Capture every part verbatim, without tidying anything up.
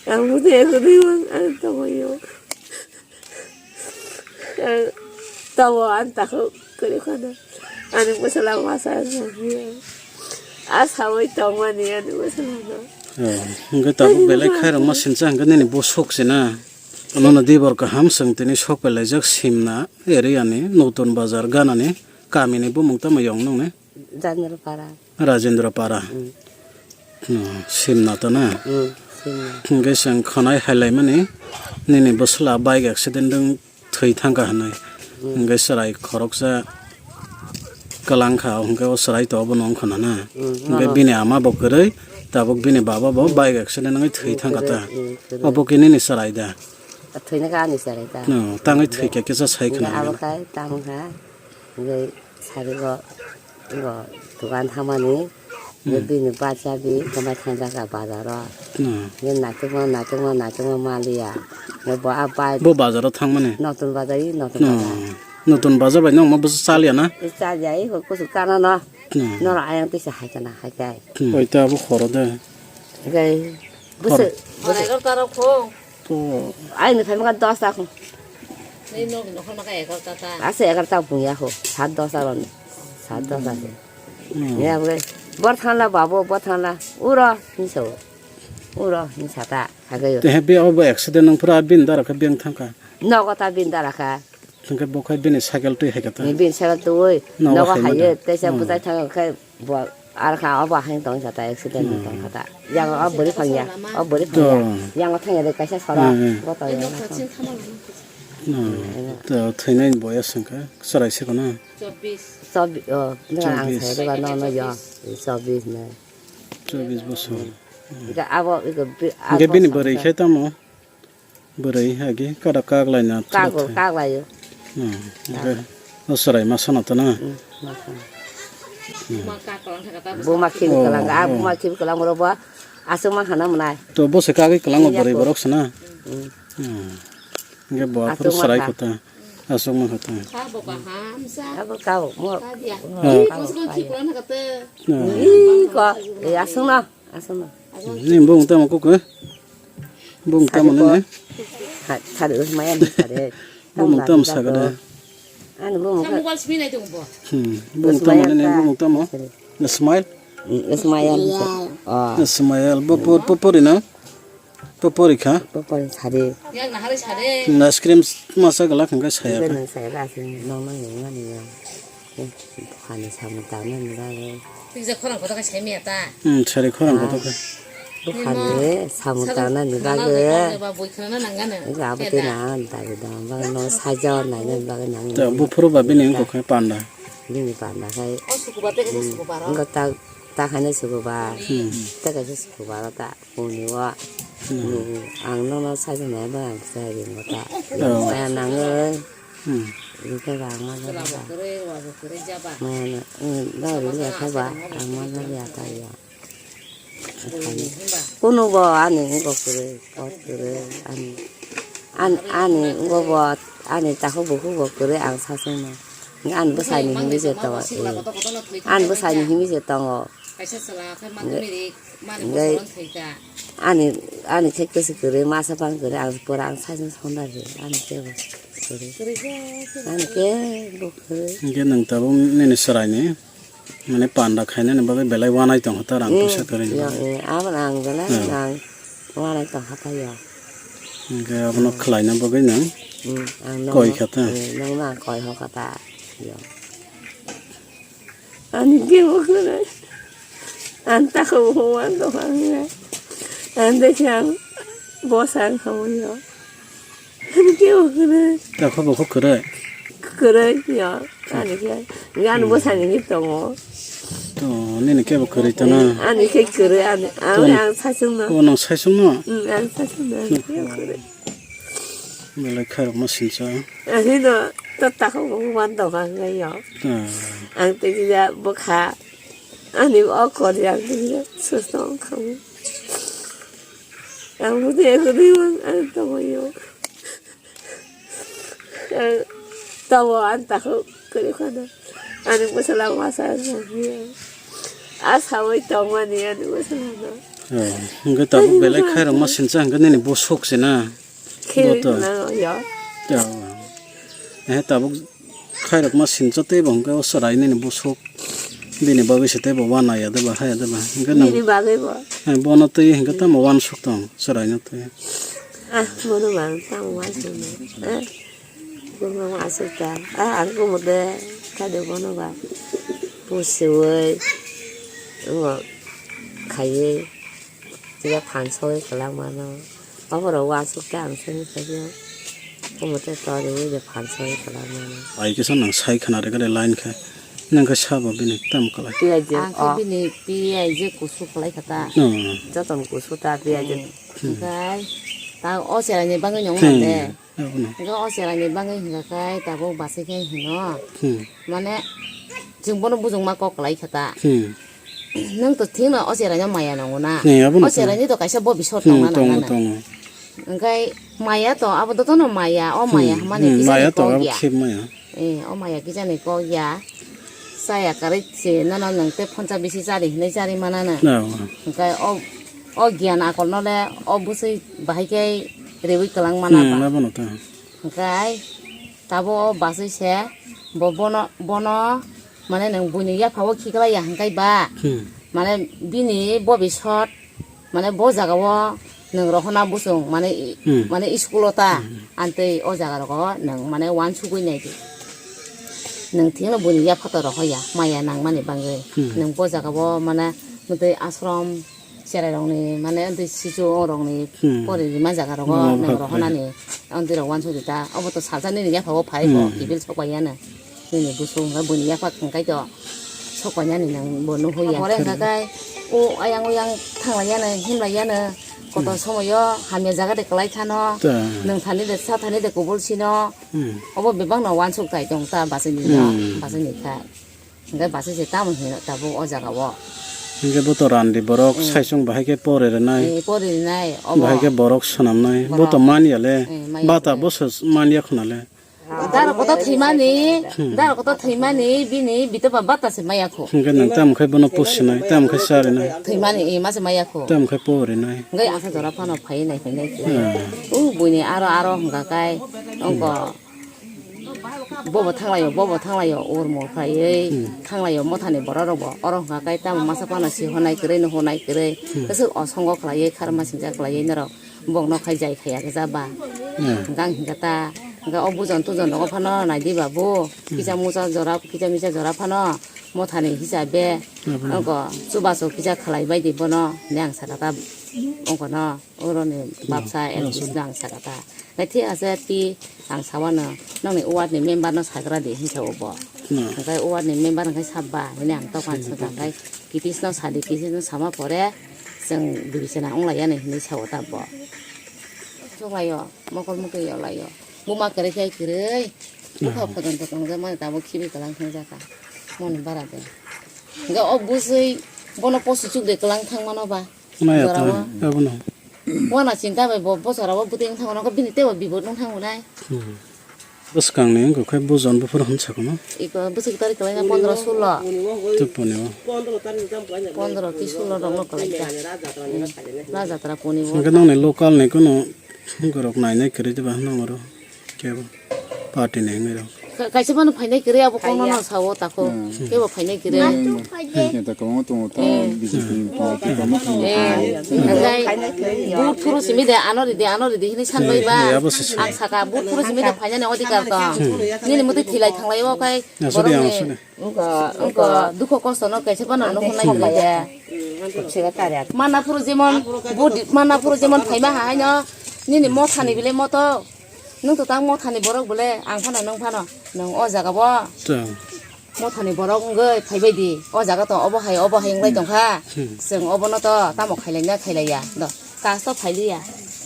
Ang bwtwi kwrwi ang tongwi o. Ang tongo ang takhuk kwrwi khwna. Ani bwsala masa a sawi tongmani ani bwsala no. Oh, hwnkhe tabuk belai khairokma sincha hwnkhe nini bo sok se na. Nono dibor kaham chwng tini sok pelaijak simna area ni Notun Bazar ganani kamini bumung tamo yong nung ni? Jandra Para. Rajendra Para. Hmm. Hmm, simna to na? Hmm, simna. Hwnkhe chwng khwnai hailaimani nini bwsla bike accident wng thwi thangkha hwnwi. Hmm. Hwnkhe chwrai khoroksa kwlangkha, hwnkhe o chwrai to obono wngkha na na? Hmm, hwnkhe nono. Bini ama bo kwrwi, tabuk bini baba bo bike accident wngwi thwi thangkha ta? Hmm, kwrwi. Obo khe nini chwrai da? Thwina kha ani chwrai ta. No, tangwi thwi khe kisa sai khna abo nini. Khai tamo kha. Hwnkhe sari go, go dogan thangmani, hwnkhe hmm. Bini bacha bi kwmai thangjak kha bazar o. Hmm. Hwnkhe naitugma, naitugma, naitugma maliya. Hwnkhe bo a bai bo bazar o thangmani? Notun bazar, i notun hmm. Bazar. Notun bazar bai nokma bwsa chaliya na? I chaliya, i kuchuk chana no. Hmm. Norok ayang tisa hai kana hai kai. Hmm. Oi ta bo khoro de. Hwnkhe bwswk, bwswk. Hor. Egarota rok kho. To. Aini phaima kha dosta kho. Nini nokni nokhorma kha egarota ta. Ase egarota pungya kho. Sat dosta rok ni. Sat dosta se. Hmm. Ya bwle. Bor thangla babo, bor thangla. Uro hinsa o. Uro hinsa ta. Hageo. Te he be obo accident nang pura bin dara kha beng thangkha. Nogo ta bin dara kha. Hwnkhe bo khe bini cycle twi hai kha ta? Bini cycle twi nogo hai kha. Nogo hai mata. Ye, teisa hmm. Bwtai thang khe bo ar kha obo hai tong kha ta accident hmm. Tong kha ta. Yang o bwrwi phang ya, o bwrwi phang ya. To. Yang o thang ya de kaisa sora hmm. Bo to ya. Hmm. To thwinai ni boyas wngkha chwrai se kono? Chobbish. Chobbish, o, nang ang chobbish. Sai de ba no no ya. Chobbish na. Chobbish bosor. Ika abo, ika bi-, hwnkhe bini abo bwrwi khe tamo? Bwrwi agi kada kak laina kago, thwrathai. Kak laio. Hmm, oke. O chwrai ma sana to na? Hmm, ma sana. Hmm. Buma khibi oh, kwlang, ah, oh. Buma khibi kwlang ro bo aswk ma hana mwnai. To bo se kagwi kwlango bwrwi borok sana? Hmm. Hmm. Hwnkhe bo aphuru aswk ma chwrai kha. Kho ta. Aswk ma kha ta. Abo kabo mo. Oh. Ih, ko, eh, aswk na, aswk na. Ni bung tamo kok, eh? Bung tamo ne? Sari ko. Ha, sari Usmail sari. Bung tamo sakade. Ani bung ka. Hmm, bung tamo ne, bung tamo. Ismail. Hmm, Ismail. Oh. Ismail, bo, bo, bo, pori na? To porikha. To pori sari. Na screen masa gala khangkai saya. Bwswk nang saya da sini nong nang yang mani yang. Bukhani samung tangnani bagwi. Tija khorang kotor khe saimaya ta. Hmm, sari khorang kotor khe. Bukhani samung tangnani bagwi. Abo tei nang tari dong bagwi no saja nainani bagwi nang. To buphuru ba bini wngkha khe panda. Bini panda khai. O sukubar tei khe sukubar. Wngkha ta, ta khainai sukubar. Hmm. Tei kaisa sukubar ta. Hwnwi o, hmm, ang nono sajwk nai ba ang kisa ringo ta. Oh. Maya nangwi. Hmm. Rikhe ba ang ma jaba. Maya na, hmm, ba ri ya kha ba ang ma jaba ya ta ya. Kunu bo ani wngkok kwrwi, kot kwrwi ani. An-, ani wngkok bo ani takhuk bukhuk bo kwrwi ang saswk no. Ani bwsai ni himwi se tongo. Ani bwsai ni himwi se tongo. Kaisa chwla khe ma tongwi ri, mani hwnkhe bosoron thwi kha. Ani, ani khe kwswk kwrwi, masa phang kwrwi, ang pura ang sajwk songda ri, ani kebo kwrwi. Ani kebo kwrwi. Hwnkhe nwng tabuk nini chwraini, mane panda khainani bagwi belai wanai tongkha ta rang puisa kwrwini bagwi. Aboni ang belai ang wanai tongkha ta ya. Hwnkhe abono khwlaina bagwi nwng koi kha ta. Nwngno ang koi hokha ta ya. Ani kebo kwrwi. Ang takhuk bukhuk wan tongkha hwnwi. Ang dekhe ang bwsa wngkha muiyo. Ani kebo kwrwi. Takhuk bukhuk kwrwi? Kwrwi yo. Ani khe. Ani bwsani khe tongo. To, nini kebo kwrwi to na? Ani khe kwrwi, ani, ani ang saichung no. O, nwng saichung no? Mm, ang saichung no. Ani kebo kwrwi. Belai khairokma sincha. Ahino to takhuk bukhuk wan tongkha hwnkhe yo. Ah. Ang tei kisa bwkha ani o kori ang tei kisa susto wngkha mo. Ang bwtwi kwrwi ang tongwi yo. Ang tongo ang takhuk kwrwi khwna. Ani bwsala masa wngkha hwnkhe yo. A sawi tongmani ani bwsala no. Hwnkhe tabuk belai khairokma sincha hwnkhe nini bwswk se na? Khe Bo to. na yo. He tabuk khairokma sincha teibo hwnkhe o chwrai nini bwswk bini bagwi se teibo wanaya deba haya deba hwnkhe nang Bini bagwi bo. He bono twi hwnkhe tamo wansuk tong chwraino twi. Ah, bono bang tamo wansuk na. Ah, bono wansuk ta. Ah, ang kumo de kade bono ba. Pusiwi ngo khaiwi. Tiya phan soi kwlak mano. Oborok uansuk khe ang sani khaikhe. Omo tei toriwi je phan soi kwlak mano. Ai kisa nang sai khna rega de line khe. Nang khe sabo bini tam kwlai. P I J Ang khe o. Bini P I J kusu kwlai kha ta. Hmm. Jotono kusu ta P I J. Hmm. Hwnkhe ta o cherai ni bagwi nong Hmm. mande. Abono. Hwnkhe o cherai ni bagwi hwnkha khe tabuk basi khe hino. Hmm. Mane chwng bono bujung ma kok kwlai kha ta. Hmm. Nwng to thik no o cherai no maya nango na. Ni, abono O cherai ni to kaisa bo bisor Hmm, tongna tongo, nangana. tongo. Hwnkhe maya to abo dotono maya, o maya Hmm, hamani hmm, kisa maya ni to kok abo ya. khib maya. Eh, o maya kisa ni kok ya. Chaya kwrwi se nono nwng tei phonsa bisi chari hinwi chari manana. Na, o. Hwnkhe o, o giyan akol no le o bwswi bahai khe rewi kwlang mana Hmm, ba. Abono ta. Hwnkhe tabuk o bachwi se bo bono, bono mane nwng buini yapha o khiklai ya hwnkhe ba Hmm. mane bini bobisot mane bo jaga o nwng rohona bwswng mane i-, Hmm. mane school o ta Hmm. antei o jaga rogo nwng mane wansugwi nai di. Nwng thikno buini yapha to rohoya maya nangmani bagwi. Hmm. Nwng bo jaga o mane mwtwi ashram Cherai rokni mane amtwi sichu o rokni Hmm. pori rima jaga rogo No, nang hak rohonani amtwi rok wansuk di ta. Obo to salsa nini yapha o phai bo Hmm. kibil sok pai yano. Nini busu hwnkha buini yapha hwnkhe to sok pai yani nang bo nuhoi ya. Pore hwnkha kai o ayang oyang thanglai yano himlai yano koto Hmm. somoyo hamya jaga de kwlai khano Ta. nwng thani de sa thani de kubul sino Hmm. obo bebak no wansuk tai tong ta bachini no Hmm. bachini kha. Hwnkhe bachwi se tamo hino tabuk o jaga o. Hwnkhe bo to randi borok Mm. saichung bahai khe pori rwnai. Eh, pori rwnai, obo. Bahai khe borok swnamnai. Bo Borok. to man ya le. Eh, maya Bata le. bo se man ya khuna le. Daro koto thwimani, Hmm. daro koto thwimani, bini bitoba bata se maya kho. Hwnkhe nang tamo khe bono pusinai, tamo khe charinai. Thwimani, eh, ma se maya kho. Tamo khe porinai. Hwnkhe asa jora phano phai nai, phai nai. Hmm. U buini aro, aro hwnkha kai, ongko. Bobo thanglaio, bobo thanglaio, urmo khlaiwi Hmm. thanglaio, mothani borok rokbo. Oro hwnkha kai tamo masa phano si honai kwrwi, no honai kwrwi. Hmm. Kwchwk osongo khlaiwi, kharma sinjak khlaiwi norok bokno khai jai khaiya khe jaba. Hmm. Hwnkha hwnkha ta, hwnkha o bujon tujon rogo phano nai di babu. Hmm. Kisa musa jora, kisa misa jora phano mothani hisabe. Hmm. Oko chubachu kisa khlai bai di bono, hwnwi ang sakha ta ongkono. Oroni Hmm. bapsa Hmm. L P sino ang sakha ta. Nai thik ase pi ang sawano nokni ward ni member no sagra di hinsa obo. Hmm. Hwnkhe ward ni member hwnkhe sabba hwnwi ang tokhan Hmm. swkang khai kitis no sadi kitis no sama pore chwng bibisena wnglai yani hinwi sao ta bo. Suklaio mokol mukti yolaio buma kwrwi khai kwrwi bupha Hmm. phodon to tongjak mani tabuk khibi kwlang thangjakha moni bara de. Hwnkhe o bwswi bono posi chukde kwlang thangmano ba. Naya Jora ta, o. Abono. Wana chinta bai bo, bo jora o bwtwi wng thango, nokho bini teibo bibot wng thango nai. Hmm. Bwskang ni wngkha khe bujon buphuru hwn sakno. Iko bwswk tarik kwlai na pondro sulo. Tupuni o. Pondro ki sulo rok no kwlai kha. Hmm. Rajatra puni o. Hwnkhe nokni local ni kuno borok nainai kwrwi diba nang oro. Kebo party ni wngwi rok. Ka-, kaisa phano phainai kwrwi abo kono no sao tako. Hmm. Kebo phainai kwrwi. Hmm. Khe ta kwbangma tongo ta Hmm. B J P ni party kwbangma tongo. Eh, hwnkhe booth phuru simi de ano ridi, ano ridi hinwi sanbai ba. Hmm, abo se se. Ang saka booth phuru simi de phainani odhikar tong. Hmm. Nini mwtwi thwilai thanglai o khai Aswk de, borokni aswk de. Wngkha, wngkha, dukho kosto no kaisa phano nuhunai kwrwi de. Mana phuru jemon budi, mana phuru jemon phaima haino nini mothani bile moto nwng to tang mothani borok bole ang phano nwng phano nwng o jaga bo Ta. mothani borok wngwi phaibai di o jaga to obo hai obo hai wngbai tongkha Hmm. chwng obono to tamo khailai na khailai ya do. Kasto phailiya.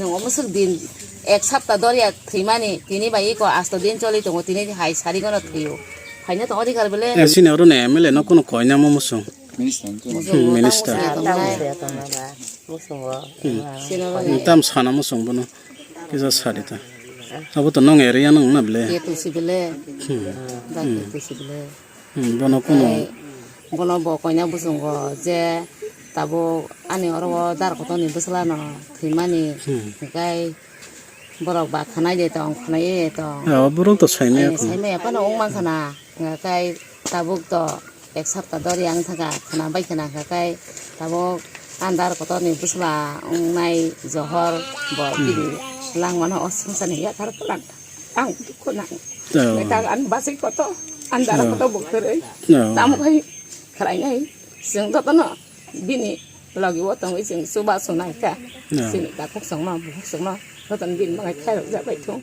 Nwng omo swk din ek sapta dorya thwimani, tini bai iko asto din choli tongo, tini hai sari gono thwiyo. Phaina tongo di kar bele. Eh, sini oro ni M L A no kuno koina mo musung. Minister. Hmm, minister. Musung tongnai. Musung tongnai. Musung o. Hmm. Sino bani. Tam sana musung bono. Kisa sari ta. Abo to nong area nong na bele. Ke tu si bele. Hmm. Da ke tu si bele. Hmm, bono kuno. Ai, bono bo koina bosongo je Tabuk ani oro o dar kotor ni bwsla no thwimani, hmm, hwnkhe borok ba khwnai de tong, khwnai ye tong. Oh, borok to saimaya, eh, khwna, saimaya phano wng mankha na, hwnkhe tabuk to ek sapta dori ang thangkha, khwna bai khwna hwnkhe tabuk ani dar kotor ni bwsla wngnai johor bo, hmm, bini langmano o swngcharni yathar kwlwng ang dukhu nang. Oh. Nai tak ani bachai kotor, ani dara, oh, kotor bo kwrwi. Oh. Tamo khai khwlainai, chwng jotono bini logi o tongwi chwng chubachu nai kha. Yeah. Chini takhuk songno, bukhuk songno, jotono bini bagwi khairok jak bai thung.